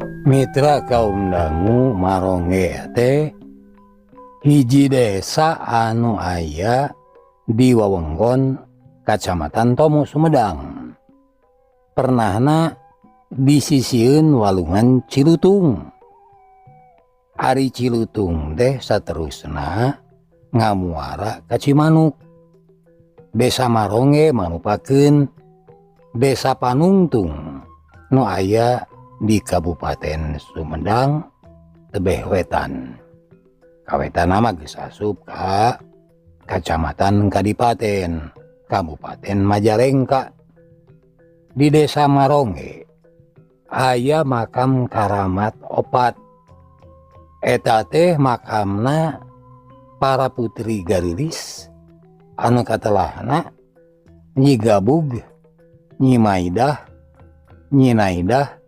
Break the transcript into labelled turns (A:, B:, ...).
A: Mitra kaum dangu, Marongge teh hiji desa anu aya di wewengkon Kacamatan Tomo, Sumedang. Pernahna di sisieun Walungan Cilutung. Ari Cilutung teh saterusna ngamuara ka Cimanuk. Desa Marongge marupakeun desa panungtung nu aya di Kabupaten Sumedang tebeh wetan. Kawetanna mah geus asup ka Kacamatan Kadipaten, Kabupaten Majalengka. Di Desa Marongge aya makam karamat opat. Eta teh makamna para putri garilis anu katelahna Nyi Gabug, Nyi Maidah, Nyi Naidah,